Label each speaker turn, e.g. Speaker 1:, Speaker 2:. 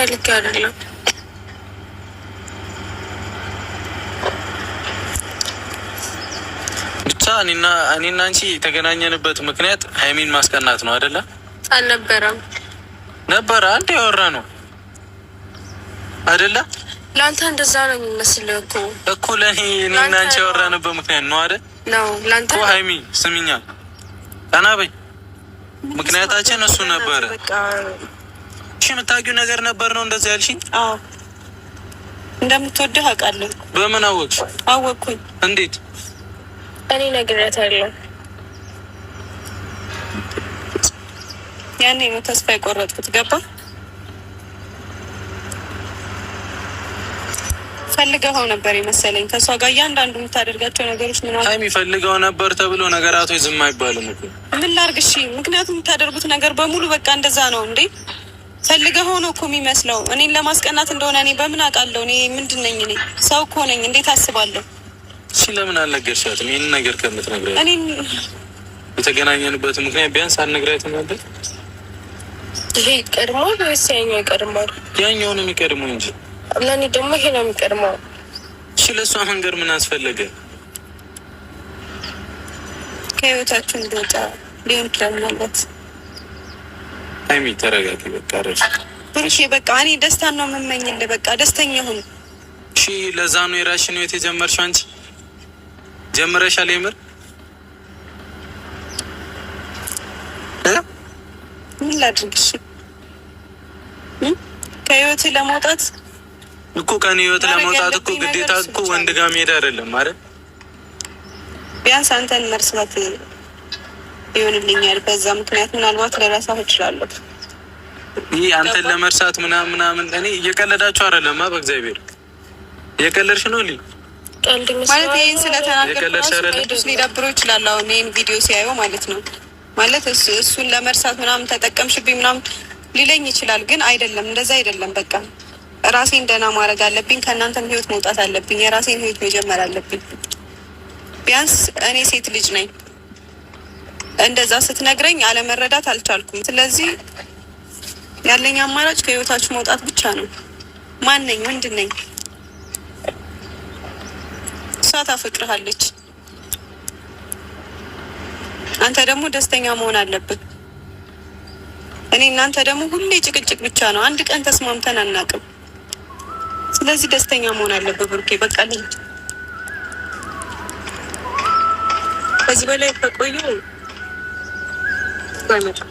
Speaker 1: ፈልጌ አይደለም።
Speaker 2: ብቻ እኔና አንቺ የተገናኘንበት ምክንያት ሀይሚን ማስቀናት ነው አይደለ?
Speaker 1: አልነበረም።
Speaker 2: ነበረ። አንድ ያወራ ነው አይደለ?
Speaker 1: ለአንተ እንደዛ ነው የሚመስልህ እኮ።
Speaker 2: እኮ ለእኔ እኔና አንቺ ያወራንበት ምክንያት ነው አይደል?
Speaker 1: ነው ለአንተ
Speaker 2: እኮ። ሀይሚ ስሚኛ፣ ቀና በይ። ምክንያታችን እሱ ነበረ። እሺ የምታውቂው ነገር ነበር ነው እንደዚህ ያልሽኝ?
Speaker 3: አዎ እንደምትወድህ አውቃለሁ።
Speaker 2: በምን አወቅሽ?
Speaker 3: አወቅኩኝ።
Speaker 2: እንዴት?
Speaker 1: እኔ ነግሬያታለሁ።
Speaker 3: ያኔ ነው ተስፋ የቆረጥኩት። ገባ ፈልገኸው ነበር የመሰለኝ ከእሷ ጋር እያንዳንዱ የምታደርጋቸው ነገሮች ምናምን።
Speaker 2: ሀይሚ ፈልገው ነበር ተብሎ ነገራቶች ዝም አይባልም እኮ።
Speaker 3: ምን ላድርግ? እሺ ምክንያቱም የምታደርጉት ነገር በሙሉ በቃ እንደዛ ነው እንዴ። ፈልገኸው ነው እኮ የሚመስለው። እኔን ለማስቀናት እንደሆነ እኔ በምን አውቃለሁ? እኔ ምንድን ነኝ? እኔ ሰው እኮ ነኝ። እንዴት አስባለሁ?
Speaker 2: እሺ ለምን አልነገርሻትም? ይህን ነገር ከምትነግሪያት
Speaker 3: እኔ
Speaker 2: የተገናኘንበት ምክንያት ቢያንስ አልነግራትም ነበር?
Speaker 1: ይሄ ይቀድማል ወይስ ያኛው ይቀድማል?
Speaker 2: ያኛው ነው የሚቀድመው እንጂ።
Speaker 1: ለእኔ ደግሞ ይሄ ነው የሚቀድመው።
Speaker 2: እሺ ለእሷ መንገር ምን አስፈለገ?
Speaker 3: ከህይወታችሁ እንዲወጣ ሊሆን ይችላል ምናልባት።
Speaker 2: ሀይሚ ተረጋጊ፣ በቃ ረጅ
Speaker 3: ብሩኬ በቃ እኔ ደስታን ነው የምመኝልህ። በቃ ደስተኛ ሁን።
Speaker 2: እሺ ለዛ ነው የራስሽን ህይወት የጀመርሽው አንቺ ጀምረሻል። የምር
Speaker 3: ምን ላድርግ? እሺ ከህይወት ለመውጣት
Speaker 2: እኮ ከኔ ህይወት ለመውጣት እኮ ግዴታ እኮ ወንድ ጋር መሄድ አይደለም አይደል?
Speaker 3: ቢያንስ አንተን መርሳት ይሆንልኛል። በዛ ምክንያት ምናልባት ልረሳህ እችላለሁ።
Speaker 2: ይህ አንተን ለመርሳት ምናምን ምናምን እኔ እየቀለዳችሁ አይደለም። በእግዚአብሔር እየቀለድሽ ነው ልኝ
Speaker 1: ቀልድ
Speaker 3: ማለት ይህን ስለተናገርኩ
Speaker 2: የቀለድሽ
Speaker 3: ራሱ
Speaker 2: አይደለም?
Speaker 3: ቅዱስ ሊደብረው ይችላል። አሁን ይህን ቪዲዮ ሲያየው ማለት ነው። ማለት እሱን ለመርሳት ምናምን ተጠቀምሽብኝ ምናምን ሊለኝ ይችላል። ግን አይደለም፣ እንደዛ አይደለም። በቃ ራሴን ደህና ማድረግ አለብኝ። ከእናንተም ህይወት መውጣት አለብኝ። የራሴን ህይወት መጀመር አለብኝ። ቢያንስ እኔ ሴት ልጅ ነኝ። እንደዛ ስትነግረኝ አለመረዳት አልቻልኩም። ስለዚህ ያለኝ አማራጭ ከህይወታችሁ መውጣት ብቻ ነው። ማን ነኝ? ምንድን ነኝ? እሷ ታፈቅርሃለች። አንተ ደግሞ ደስተኛ መሆን አለብህ። እኔ እናንተ ደግሞ ሁሌ ጭቅጭቅ ብቻ ነው። አንድ ቀን ተስማምተን አናውቅም። ስለዚህ ደስተኛ መሆን አለብህ ብሩኬ። በቃ ልሂድ። ከዚህ በላይ ከቆዩ አይመጣም።